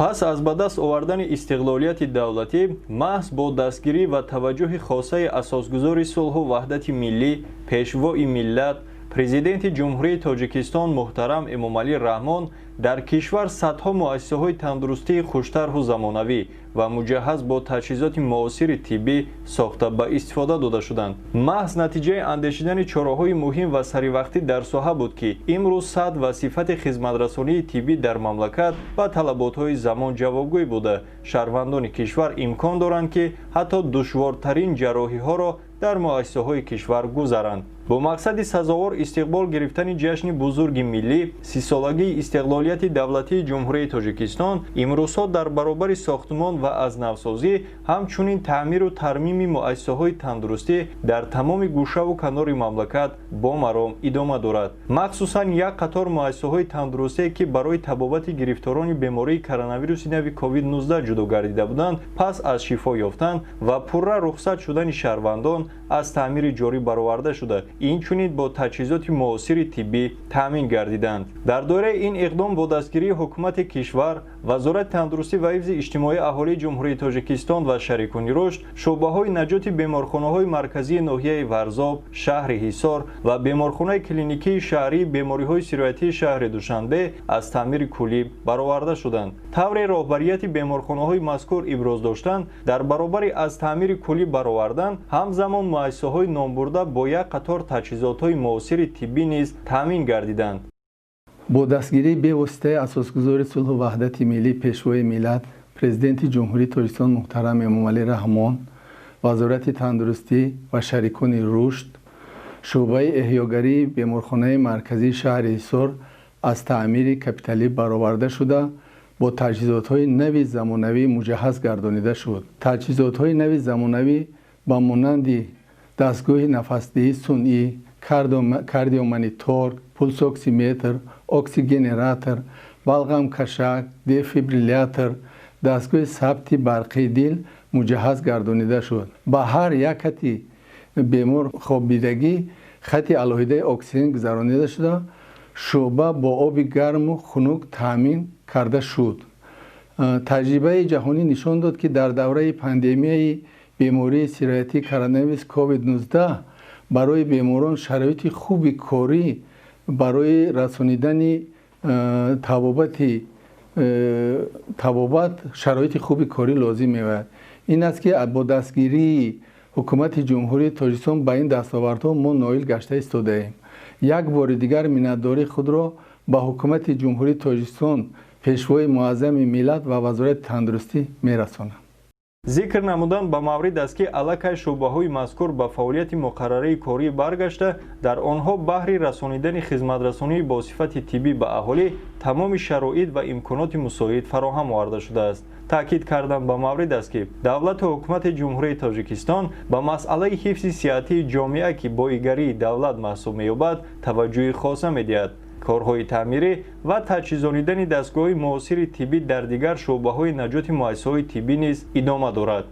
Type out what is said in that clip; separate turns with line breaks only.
Пас аз ба даст овардани истиқлолияти давлатӣ, маҳз бо дастгирӣ ва таваҷҷӯҳи хосаи асосгузори сулҳу ваҳдати миллӣ, Пешвои миллат, Президенти Ҷумҳурии Тоҷикистон муҳтарам Эмомалӣ Раҳмон, дар кишвар садҳо муассисаҳои тандурустии хуштарҳу замонавӣ ва муҷаҳҳаз бо таҷҳизоти муосири тиббӣ сохта ба истифода дода шуданд. Маҳз натиҷаи андешидани чораҳои муҳим ва саривақтӣ дар соҳа буд, ки имрӯз сатҳ ва сифати хизматрасонии тиббӣ дар мамлакат ба талаботҳои замон ҷавобгӯй буда, шаҳрвандони кишвар имкон доранд, ки ҳатто душвортарин ҷарроҳиҳоро дар муассисаҳои кишвар гузаранд. Бо мақсади сазовор истиқбол гирифтани ҷашни бузурги миллӣ, 30-солагии истиқлолияти давлатии Ҷумҳурии Тоҷикистон, имрӯзҳо дар баробари сохтмон ва аз навсозӣ, ҳамчунин таъмиру тармими муассисаҳои тандурустӣ дар тамоми гӯшаву канори мамлакат бо маром идома дорад. Махсусан як қатор муассисаҳои тандурустие, ки барои табобати гирифторони бемории коронавируси нави COVID-19 ҷудо гардида буданд, пас аз шифо ёфтан ва пурра рухсат шудани шаҳрвандон аз таъмири ҷорӣ бароварда шуда, инчунин бо таҷҳизоти муосири тиббӣ таъмин гардиданд. Дар доираи ин иқдом бо дастгирии ҳукумати кишвар, Вазорати тандурустӣ ва ҳифзи иҷтимоии аҳолии Ҷумҳурии Тоҷикистон ва шарикони рушд, шӯъбаҳои наҷоти беморхонаҳои марказии ноҳияи Варзоб, шаҳри Ҳисор ва беморхонаи клиникии шаҳрии бемориҳои сироятии шаҳри Душанбе аз таъмири куллӣ бароварда шуданд. Тавре роҳбарияти беморхонаҳои мазкур иброз доштанд, дар баробари аз таъмири куллӣ баровардан, ҳамзамон муассисаҳои номбурда бо як қатор таҷҳизотҳои муосири тиббӣ низ таъмин гардиданд.
Бо дастгирии бевоситаи асосгузори сулҳу ваҳдати миллӣ, Пешвои миллат, Президенти Ҷумҳурии Тоҷикистон муҳтарам Эмомалӣ Раҳмон, Вазорати тандурустӣ ва шарикони рушд, шӯъбаи эҳёгарии беморхонаи марказии шаҳри Ҳисор аз таъмири капиталӣ бароварда шуда, бо таҷҳизотҳои нави замонавӣ муҷаҳҳаз гардонида шуд. Таҷҳизотҳои нави замонавӣ ба монанди дастгоҳи нафасдиҳии сунъӣ, кардиомонитор, пулсоксиметр, оксигенератор, балғамкашак, дефибриллятор, дастгоҳи сабти барқии дил муҷаҳҳаз гардонида шуд. Ба ҳар як хати бемор хобидагӣ хати алоҳидаи оксиген гузаронида шуда, шӯъба бо оби гарму хунук таъмин карда шуд. Таҷрибаи ҷаҳонӣ нишон дод, ки дар давраи пандемияи бемории сироятии коронавирус COVID-19 барои беморон шароити хуби корӣ барои расонидани табобат шароити хуби корӣ лозим меояд. Ин аст, ки бо дастгирии ҳукумати Ҷумҳурии Тоҷикистон ба ин дастовардҳо мо ноил гашта истодаем. Як бори дигар миннатдории худро ба ҳукумати Ҷумҳурии Тоҷикистон, Пешвои муаззами миллат ва Вазорати тандурустӣ мерасонам.
Зикр намудан ба маврид аст, ки аллакай шӯъбаҳои мазкур ба фаъолияти муқаррарии корӣ баргашта, дар онҳо баҳри расонидани хизматрасонии бо сифати тиббӣ ба аҳолӣ тамоми шароит ва имконоти мусоид фароҳам оварда шудааст. Таъкид кардан ба маврид аст, ки давлату ҳукумати Ҷумҳурии Тоҷикистон ба масъалаи ҳифзи сиҳатии ҷомеа, ки боигарии давлат маҳсуб меёбад, таваҷҷӯҳи хоса медиҳад. Корҳои таъмирӣ ва таҷҳизонидани дастгоҳҳои муосири тиббӣ дар дигар шӯъбаҳои наҷоти муассисаҳои тиббӣ низ идома дорад.